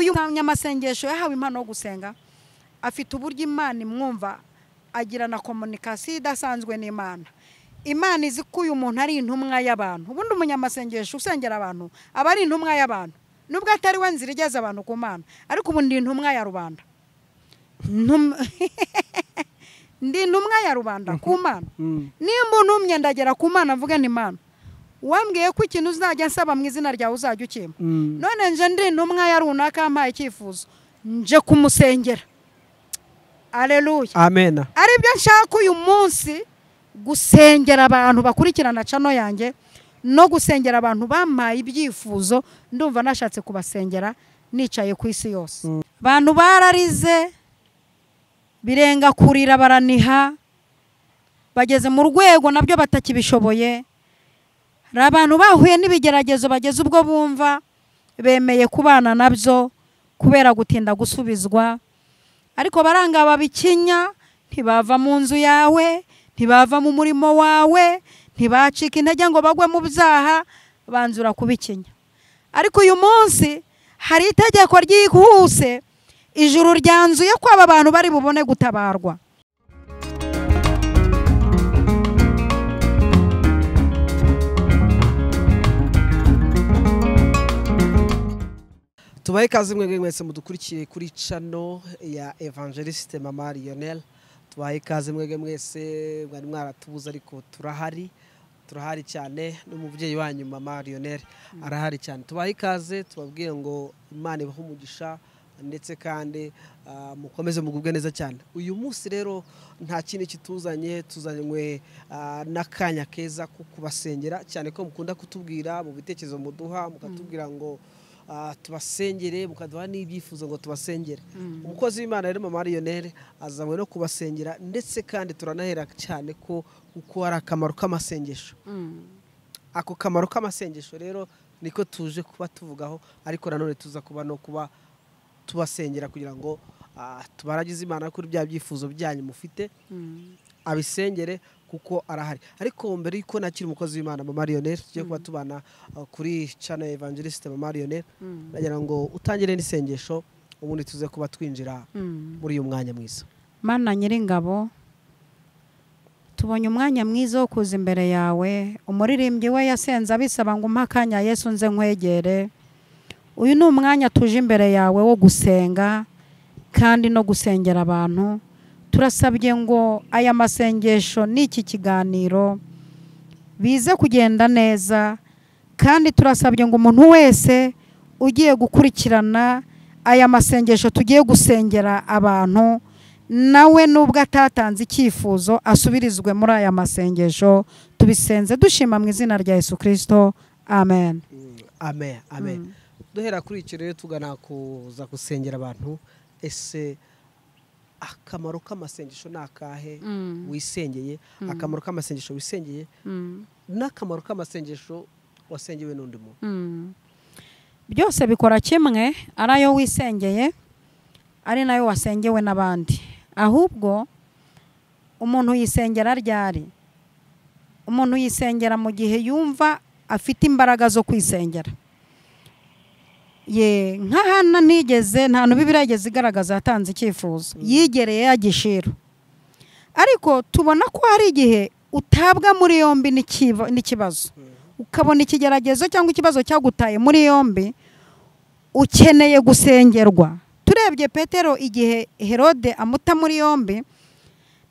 Uyu munyamasengesho yahawe impano yo gusenga, afite uburyo Imana imwumva, agira na communication idasanzwe n'Imana. Imana izi ko uyu muntu ari intumwa y'abantu. Ubundi umunyamasengesho usengera abantu aba ari intumwa y'abantu, nubwo atari we nzira igeza abantu ku Mana, ariko ubu ndi intumwa ya rubanda. Ndi intumwa ya rubanda ku Mana. Nimba untumye ndagera ku Mana mvuge nti Mana, wambwiye ko ikintu uzajya nsaba mu izina ryawe uzajya ukimpa. None nje ndi intumwa ya runaka yampaye icyifuzo, nje kumusengera. Haleluya, amen. Aribyo nshaka uyu munsi, gusengera abantu bakurikirana cano yanjye no gusengera abantu bampaye ibyifuzo. Ndumva nashatse kubasengera nicaye ku isi yose. Abantu bararize birenga kurira, baraniha, bageze mu rwego nabyo batakibishoboye. Hari abantu bahuye n'ibigeragezo bageze ubwo bumva bemeye kubana nabyo kubera gutinda gusubizwa, ariko baranga babikinya, ntibava mu nzu yawe, ntibava mu murimo wawe, ntibacika intege ngo bagwe mu byaha, banzura kubikinya. Ariko uyu munsi hari itegeko ryihuse, ijuru ryanzuye ko aba bantu bari bubone gutabarwa. Tubahe ikaze mwebwe mwese mudukurikiye kuri channel ya Evangeliste Mama Lionel. Tubahe ikaze mwebwe mwese mwari mwaratubuza, ariko turahari, turahari cyane, n'umubyeyi wanyu Mama Lionel arahari cyane. Tubahe ikaze, tubabwiye ngo Imana ibahe umugisha, ndetse kandi mukomeze mugubwe neza cyane. Uyu munsi rero nta kindi kituzanye, tuzanywe n'akanya keza ko kubasengera cyane, ko mukunda kutubwira mu bitekerezo muduha, mukatubwira ngo tubasengere, mukaduha n'ibyifuzo ngo tubasengere. Umukozi w'Imana rero Mama Lionel azanywe no kubasengera, ndetse kandi turanahera cyane ko uko ari akamaro k'amasengesho. Ako kamaro k'amasengesho rero niko tuje kuba tuvugaho, ariko nanone tuza kuba no kuba tubasengera kugira ngo tubaragize Imana kuri bya byifuzo byanyu mufite, abisengere kuko arahari. Ariko mbere yuko nakira umukozi w'Imana Mama Lionel, tugiye kuba tubana kuri channel Evangeliste Mama Lionel, ndagira ngo utangire n'isengesho, ubundi tuze kuba twinjira muri uyu mwanya mwiza. Mana nyiringabo, tubonye umwanya mwiza wo kuza imbere yawe. Umuririmbyi we yasenze abisaba ngo umpe akanya Yesu nze nkwegere. Uyu ni umwanya tuje imbere yawe wo gusenga kandi no gusengera abantu. Turasabye ngo aya masengesho n'iki kiganiro bize kugenda neza, kandi turasabye ngo umuntu wese ugiye gukurikirana aya masengesho tugiye gusengera abantu, nawe nubwo atatanze icyifuzo asubirizwe muri aya masengesho. Tubisenze dushima mu izina rya Yesu Kristo, amen. Amen, amen. Duhera kuri icyo rero tugana kuza gusengera abantu. Ese akamaro k'amasengesho ni akahe wisengeye? Akamaro k'amasengesho wisengeye n'akamaro k'amasengesho wasengewe n'undi muntu? Byose bikora kimwe, ari ayo wisengeye ari nayo wasengewe n'abandi. Ahubwo umuntu yisengera ryari? Umuntu yisengera mu gihe yumva afite imbaraga zo kwisengera. Ye nka Hana ntigeze, nta Bibiliya yigeze igaragaza yatanze icyifuzo, yigereye yagishiro. Ariko tubona ko hari igihe utabwa muri yombi n'ikibazo, ukabona ikigeragezo cyangwa ikibazo cyagutaye muri yombi, ukeneye gusengerwa. Turebye Petero igihe Herode amuta muri yombi,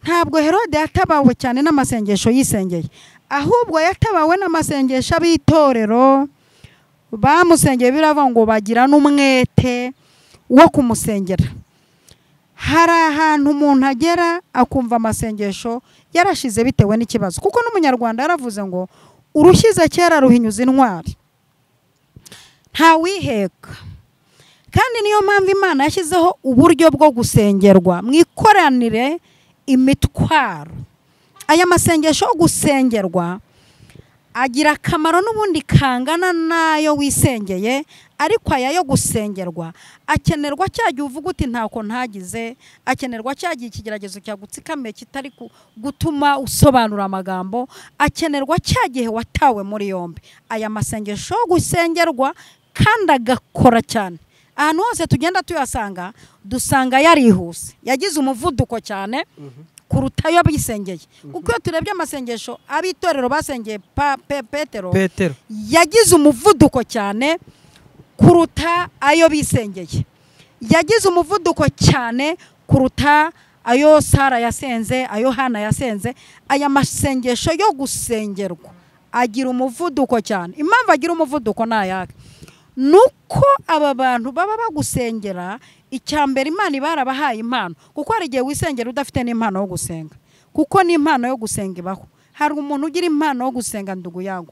ntabwo Herode yatabawe cyane n'amasengesho yisengeye, ahubwo yatabawe n'amasengesho ab'itorero bamusengeye. Biravuga ngo bagira n'umwete wo kumusengera. Hari ahantu umuntu agera akumva amasengesho yarashize bitewe n'ikibazo, kuko n'umunyarwanda yaravuze ngo urushyize kera ruhinyuza intwari, ntawiheka. Kandi niyo mpamvu Imana yashyizeho uburyo bwo gusengerwa, mwikoranire imitwaro. Aya masengesho yo gusengerwa agira akamaro n'ubundi kangana nayo wisengeye, ariko aya yo gusengerwa akenerwa cya gihe uvuga uti ntako ntagize, akenerwa cya gihe ikigeragezo cyagutsikamiye kitari gutuma usobanura amagambo, akenerwa cya gihe watawe muri yombi. Aya masengesho yo gusengerwa kandi agakora cyane, Ahantu hose tugenda tuyasanga, dusanga yarihuse, yagize umuvuduko cyane kuruta ayo bisengeye. Kuko iyo turebye amasengesho ab'itorero basengeye Petero yagize umuvuduko cyane kuruta ayo bisengeye, yagize umuvuduko cyane kuruta ayo Sara yasenze, ayo Hana yasenze. Aya masengesho yo gusengerwa agira umuvuduko cyane. Impamvu agira umuvuduko nayake nuko aba bantu baba bagusengera, icyambere Imana ibarabahaye impano, kuko hari igihe wisengera udafite n'impano yo gusenga, kuko n'impano yo gusenga ibaho. Hari umuntu ugira impano yo gusenga, ndugu yangu,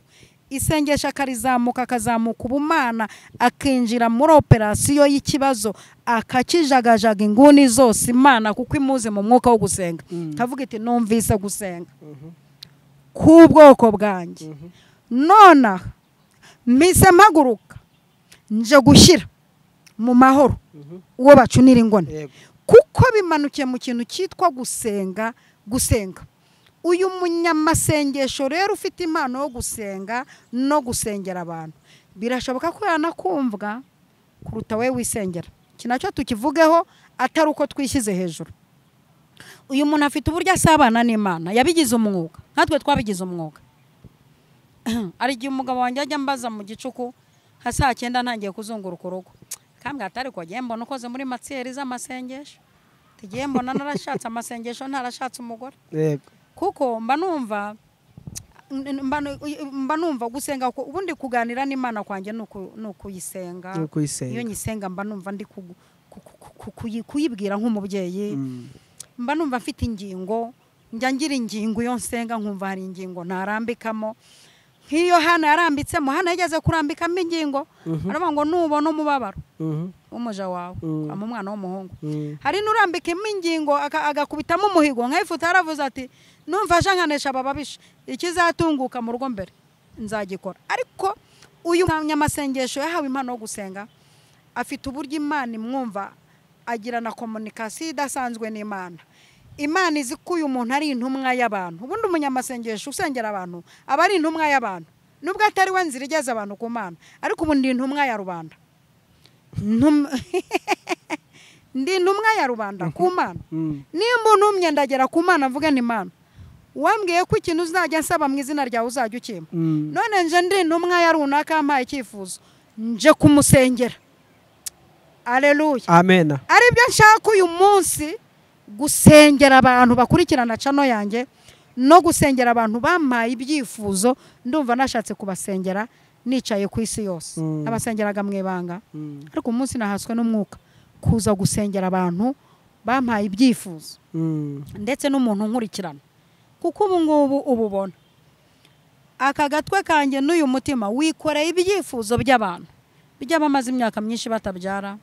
isengesha akarizamuka, akazamuka ubumana, akinjira muri operasiyo y'ikibazo, akakijagajaga inguni zose Imana, kuko imuze mu mwuka wo gusenga. Kavuga iti numvise gusenga k'ubwoko bwanjye, nona mpise mpaguruka nje gushyira mu mahoro uwo bacunira ingone. Kuko bimanukiye mu kintu cyitwa gusenga. Gusenga, uyu munyamasengesho rero ufite impano yo gusenga no gusengera abantu, birashoboka ko yanakumvwa kuruta we wisengera. Iki nacyo tukivugeho atari uko twishyize hejuru. Uyu muntu afite uburyo asabana n'Imana, yabigize umwuga, nkatwe twabigize umwuga. Ari igihe umugabo wanjye ajya ambaza mu gicuku nka saa 9 ntangiye kuzunguruka urugo, kambwira ati ariko ngiye mbona ukoze muri matsiyeri z'amasengesho, tugiye mbona narashatse amasengesho ntarashatse umugore. Kuko mba numva gusenga, ubundi kuganira n'Imana kwanjye nukuyisenga. Iyo nyisenga mba numva ndi kuyibwira nk'umubyeyi, mba numva mfite ingingo, njya ngira ingingo iyo nsenga nkumva hari ingingo ntarambikamo. Nk'iyo Hana yarambitsemo, Hana yageze kurambikamo ingingo, aravuga ngo nubona umubabaro w'umuja wawe ama umwana w'umuhungu. Hari n'urambikamo ingingo agakubitamo umuhigo, nkayifuta yaravuze ati numfasha nkanesha abababisha, ikizatunguka mu rugo mbere nzagikora. Ariko uyu munyamasengesho yahawe impano yo gusenga, afite uburyo Imana imwumva, agira na communication idasanzwe n'Imana. Imana izi ko uyu muntu ari intumwa y'abantu. Ubundi umunyamasengesho usengera abantu aba ari intumwa y'abantu, nubwo atari we nzira igeza abantu ku Mana, ariko ubu ndi intumwa ya rubanda. Ndi intumwa ya rubanda ku Mana. Nimba untumye ndagera ku Mana mvuge ni Mana wambwiye ko ikintu uzajya nsaba mu izina ryawe uzajya ukimpa, none nje ndi intumwa ya runaka yampaye icyifuzo, nje kumusengera. Aleluya, amen. Aribyo nshaka uyu munsi, gusengera abantu bakurikirana cano yanjye no gusengera abantu bampaye ibyifuzo. Ndumva nashatse kubasengera nicaye ku isi yose, abasengeraga mu ibanga, ariko umunsi nahaswe n'umwuka kuza gusengera abantu bampaye ibyifuzo, ndetse n'umuntu nkurikirana. Kuko ubu ngubu ububona aka gatwe kanjye n'uyu mutima wikoreye ibyifuzo by'abantu, by'abamaze imyaka myinshi batabyara,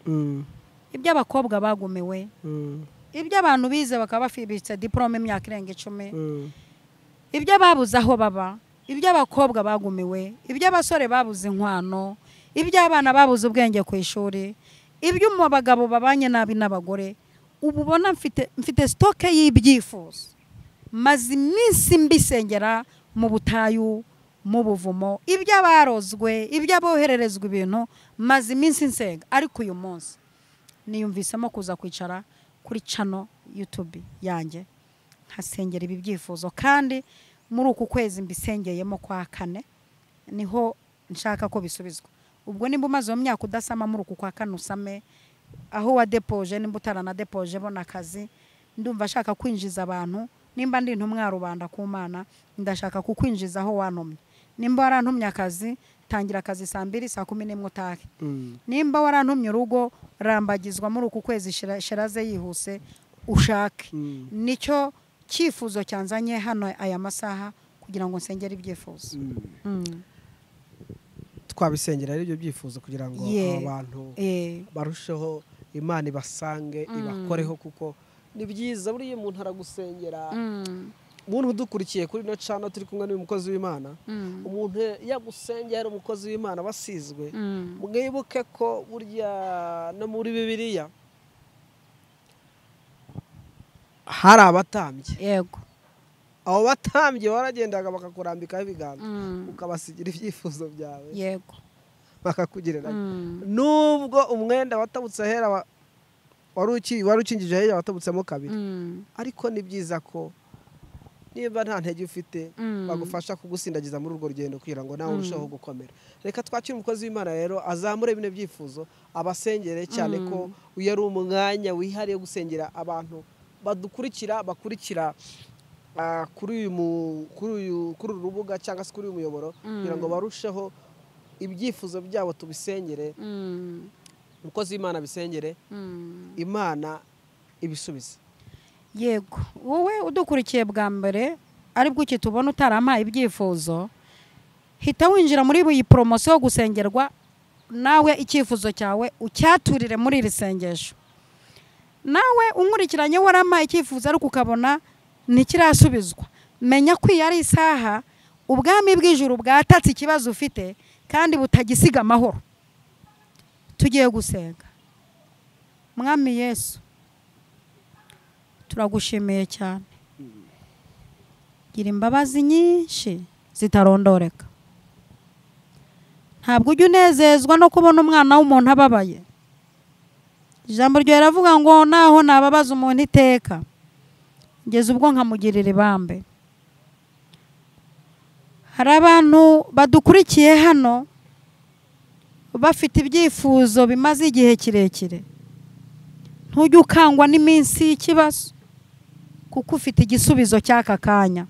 iby'abakobwa bagumiwe, iby'abantu bize bakaba bafibitse diplome imyaka irenga 10, iby'ababuze aho baba, iby'abakobwa bagumiwe, iby'abasore babuze inkwano, iby'abana babuze ubwenge ku ishuri, iby'abagabo babanye nabi n'abagore. Ubu ubona mfite stoke y'ibyifuzo, maze iminsi mbisengera mu butayu, mu buvumo, iby'abarozwe, iby'abohererezwa ibintu, maze iminsi nsenga. Ariko uyu munsi niyumvisemo kuza kwicara kuri channel YouTube yanjye nkasengera ibi byifuzo, kandi muri uku kwezi mbisengeyemo kwa 4 niho nshaka ko bisubizwa. Ubwo nimba umaze mu myaka udasama, muri uku kwa 4 usame, aho wadepoje nimba utaranadepoje bona akazi. Ndumva ashaka kwinjiza abantu, nimba ndi intumwa rubanda ku Mana, ndashaka kukwinjiza aho wantumye. Nimba warantumye akazi, tangira akazi saa 2 saa 11 utahe. Nimba warantumye urugo, rambagizwa muri uku kwezi, shiraze yihuse ushake. Nicyo cyifuzo cyanzanye hano aya masaha, kugira ngo nsengere ibyifuzo. Twabisengera ari byo byifuzo kugira ngo abantu barusheho, Imana ibasange ibakoreho, kuko ni byiza buriya umuntu aragusengera. Umuntu udukurikiye kuri no channel turi kumwe n'umukozi w'Imana, umuntu yagusengera umukozi w'Imana basizwe, mwibuke ko burya no muri Bibiliya hari abatambye. Yego, abo batambye baragendaga bakakurambikaho ibiganza, ukabasigira ibyifuzo byawe. Yego, Bakakugereranya nubwo umwenda watabutse ahera wari ukingije ahera watabutsemo kabiri, ariko ni byiza ko niba nta ntege ufite bagufasha kugusindagiza muri urwo rugendo kugira ngo nawe urusheho gukomera. Reka twakire umukozi w'Imana rero azamure bino byifuzo, abasengere cyane ko uyu ari umwanya wihariye gusengera abantu badukurikira, bakurikira kuri uru rubuga cyangwa se kuri uyu muyoboro, kugira ngo barusheho ibyifuzo byabo tubisengere. Umukozi w'Imana bisengere, Imana ibisubize. Yego, wowe udukurikiye bwa mbere aribwo ukitubona utarampaye ibyifuzo, hita winjira muri iyi poromosiyo yo gusengerwa, nawe icyifuzo cyawe ucyaturire muri iri sengesho. Nawe unkurikiranye warampaye icyifuzo ariko ukabona ntikirasubizwa, menya ko iyi ari isaha ubwami bw'ijuru bwatatse ikibazo ufite kandi butagisiga amahoro. Tugiye gusenga. Mwami Yesu, turagushimiye cyane, gira imbabazi nyinshi zitarondoreka. Ntabwo ujya unezezwa no kubona umwana w'umuntu ababaye. Ijambo ryawe riravuga ngo naho nababaza umuntu iteka, ngeze ubwo nkamugirira ibambe. Hari abantu badukurikiye hano bafite ibyifuzo bimaze igihe kirekire. Ntujye ukangwa n'iminsi y'ikibazo, kuko ufite igisubizo cy'aka kanya.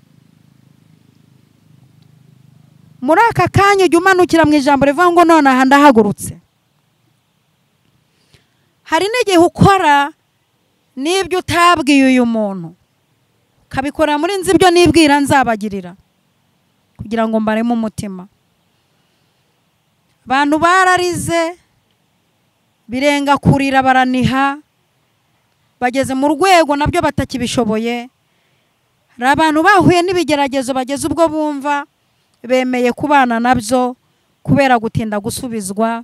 Muri aka kanya ujya umanukira mu ijambo rivuga ngo none aha ndahagurutse. Hari n'igihe ukora n'ibyo utabwiye uyu muntu, ukabikora muri nzi ibyo nibwira nzabagirira, kugira ngo mbaremo umutima. Abantu bararize birenga kurira, baraniha, bageze mu rwego nabyo batakibishoboye. Hari abantu bahuye n'ibigeragezo bageze ubwo bumva bemeye kubana nabyo kubera gutinda gusubizwa,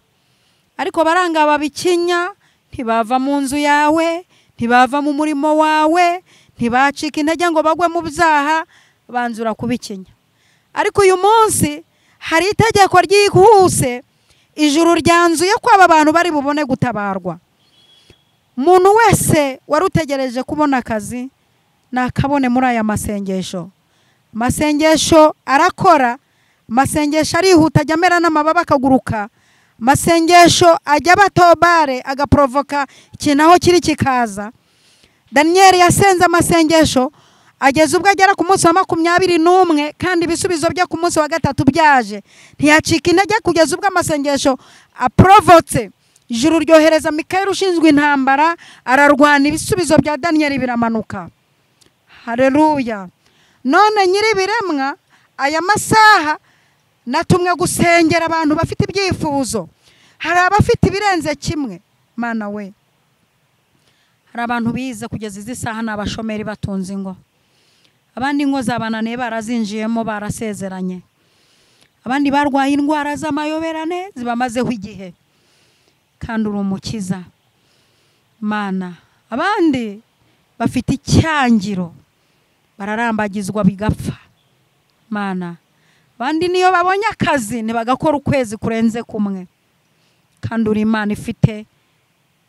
ariko baranga babikinya, ntibava mu nzu yawe, ntibava mu murimo wawe, ntibacika intege ngo bagwe mu byaha, banzura kubikinya. Ariko uyu munsi hari itegeko ryihuse ijuru ryanzuye ko aba bantu bari bubone gutabarwa. Umuntu wese wari utegereje kubona akazi nakabone muri aya masengesho. Amasengesho arakora, amasengesho arihuta, ajya amera n'amababa akaguruka, amasengesho ajya abatobare agaprovoka ikintu aho kiri kikaza. Daniel yasenze amasengesho ageze ubwo agera ku munsi wa 21, kandi ibisubizo bye ku munsi wa 3 byaje. Ntiyacika intege kugeza ubwo amasengesho aprovotse. Ijuru ryohereza Mikayeli ushinzwe intambara, ararwana, ibisubizo bya Daniel biramanuka. Haleluya. None nyir'ibiremwa, aya masaha natumwe gusengera abantu bafite ibyifuzo. Hari abafite ibirenze kimwe, Mana we. Hari abantu bize kugeza izi saha n'abashomeri batunze ingo. Abandi ingo zabananiye barazinjiyemo barasezeranye. Abandi barwaye indwara z'amayoberane zibamazeho igihe. Kandi uri umukiza, Mana. Abandi bafite icyangiro bararambagizwa bigapfa, Mana. Abandi niyo babonye akazi ntibagakora ukwezi kurenze kumwe. Kandi uri Imana ifite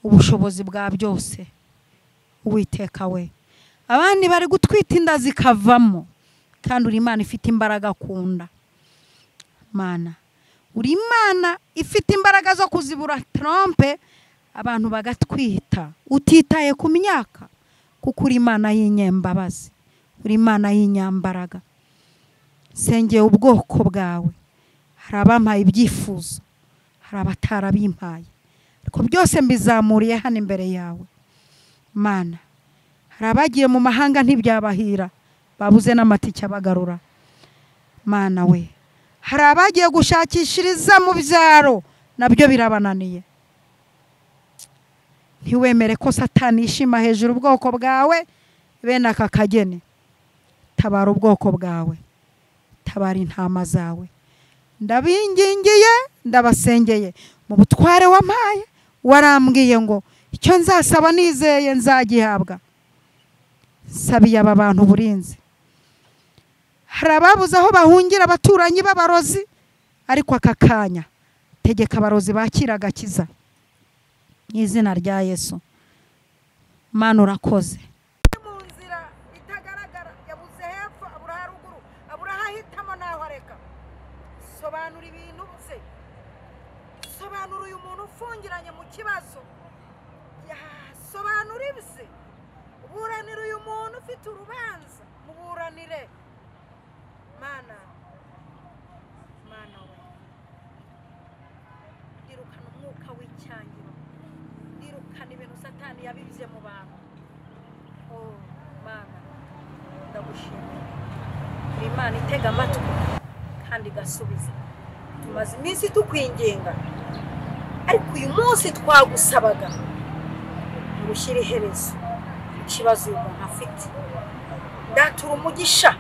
ubushobozi bwa byose, Uwiteka we. Abandi bari gutwita inda zikavamo, kandi uri Imana ifite imbaraga kunda, Mana. Uri Imana ifite imbaraga zo kuzibura trompe abantu bagatwita utitaye ku myaka, kuko uri Imana y'inyembabazi, uri Imana y'inyambaraga. Sengeye ubwoko bwawe. Hari abampaye ibyifuzo, hari abatarabimpaye, ariko byose mbizamuriye hano imbere yawe, Mana. Hari abagiye mu mahanga ntibyabahira, babuze n'amatike abagarura, Mana we. Hari abagiye gushakishiriza mu byaro nabyo birabananiye. Ntiwemere ko Satani yishima hejuru ubwoko bwawe bene aka kageni. Tabara ubwoko bwawe, tabara intama zawe. Ndabingingiye, ndabasengeye mu butware wampaye. Warambwiye ngo icyo nzasaba nizeye nzagihabwa. Sabiye aba bantu uburinzi. Hari ababuze aho bahungira abaturanyi b'abarozi, ariko aka kanya Tegeka abarozi bakira agakiza mu izina rya Yesu. Mana urakoze. Mu nzira itagaragara yabuze hepfo, abura haruguru, abura ahitamo naho areka. Sobanura ibintu bye, sobanura uyu muntu ufungiranye mu kibazo, sobanura ibye, buranira uyu muntu ufite urubanza, muburanire. Mana, Mana we, ndirukana umwuka w'icyangiro, ndirukana ibintu Satani yabibye mu bantu. Oh Mana, ndagushimiye. Uri Imana itega amatwi kandi igasubiza. Tumaze iminsi tukwinginga, ariko uyu munsi twagusabaga ngo ushyire iherezo ikibazo uyu muntu afite. Ndatura umugisha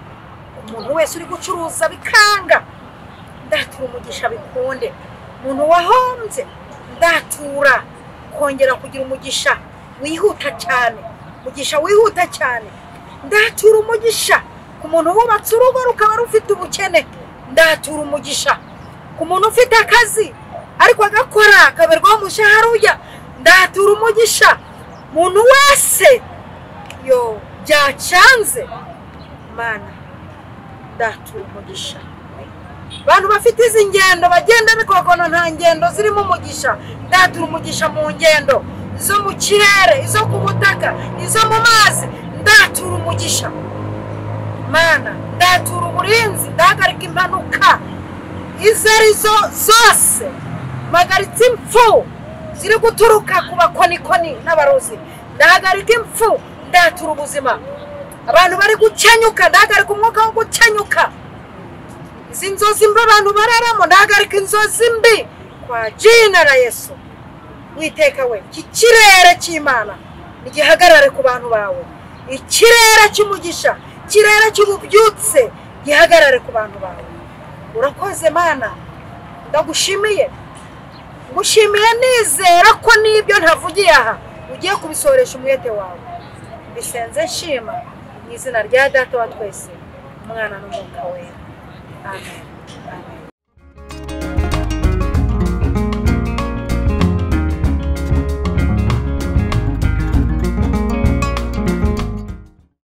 umuntu wese uri gucuruza bikanga, ndatura umugisha bikunde. Umuntu wahombye, ndatura kongera kugira umugisha wihuta cyane, umugisha wihuta cyane. Ndatura umugisha ku muntu wubatse urugo rukaba rufite ubukene, ndatura umugisha ku muntu ufite akazi ariko agakora akaberwaho umushahara ujya, ndatura umugisha muntu wese yo byacanze. Mana, ndatura umugisha abantu bafite izi ngendo bagenda ariko bakabona nta ngendo zirimo umugisha. Ndatura umugisha mu ngendo izo mu kirere, izo ku butaka, izo mu mazi, ndatura umugisha. Mana, ndatura uburinzi, ndahagarika impanuka izo arizo zose, mpagaritse impfu ziri guturuka ku bakonikoni n'abarozi, ndahagarika impfu, ndatura ubuzima. Abantu bari gukenyuka, ndahagarika umwuka wo gukenyuka. Izi nzozi mbi abantu bararamo, ndahagarika inzozi mbi kwa jina la Yesu. Witeka we, iki kirere cy'Imana nigihagarare ku bantu bawe, ikirere cy'umugisha, ikirere cy'ububyutse gihagarare ku bantu bawe. Urakoze Mana, ndagushimiye, ngushimiye nizera ko n'ibyo ntavugiye aha ugiye kubisoresha umwete wawe. Mbisenze nshima mu izina rya Data wa twese, Umwana n'Umwuka Wera. Amen. Amen.